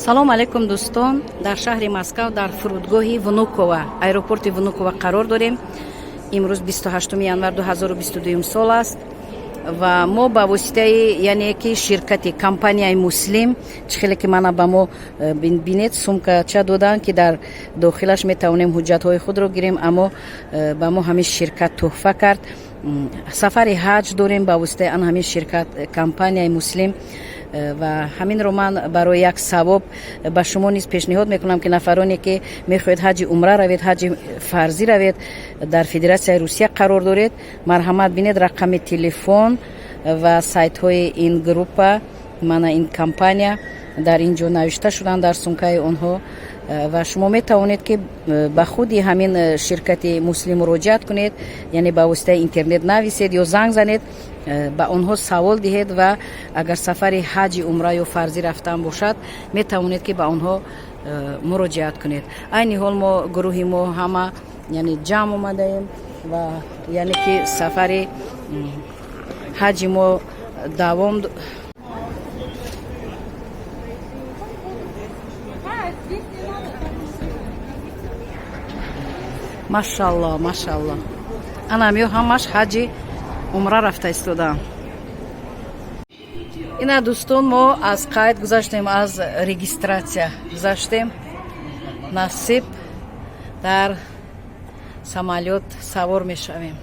Салом алейкум, дӯстон! Дар шаҳри Москав, дар фурудгоҳи Внуково, аэропорти Внуково қарор дорем. Имрӯз 28 январ 2022 сол аст ва мо ба воситаи, яъне ки, ширкати компанияи Муслим, чӣ хеле ки мана ба мо бинед, сумкача доданд, ки дар дохилаш метавонем ҳуҷҷатҳои худро гирем. Аммо ба мо ҳамин ширкат тӯҳфа кард. Сафари ҳаҷ дорем ба воситаи ан ҳамин ширкат, компанияи Муслим. Ва ҳаминро ман барои як савоб ба шумо низ пешниҳод мекунам, ки нафароне ки мехоҳед ҳаҷи умра равед, ҳаҷи фарзӣ равед, дар Федератсияи Русия қарор доред, марҳамат, бинед, рақами телефон ва сайтҳои ин группа, мана ин компания дар ин ҷо навишта шуданд дар сумкаи онҳо. Ва шумо метавонед, ки ба худи ҳамин ширкати Муслим муроҷиат кунед, яъне ба воситаи интернет нависед ё занг занед, ба онҳо савол диҳед ва агар сафари ҳаҷи умра ё фарзӣ рафтан бошад, метавонед, ки ба онҳо муроҷиат кунед. Айни ҳол мо, гурӯҳи мо ҳама, яъне ҷамъ омадаем ва яъне ки сафари ҳаҷи мо давом. Машалло, машалло, анам ё ҳамаш ҳаҷи умра рафта истодаам. Ина, дӯстон, мо аз қайд гузаштем, аз регистрация гузаштем. Насиб, дар самолёт савор мешавем.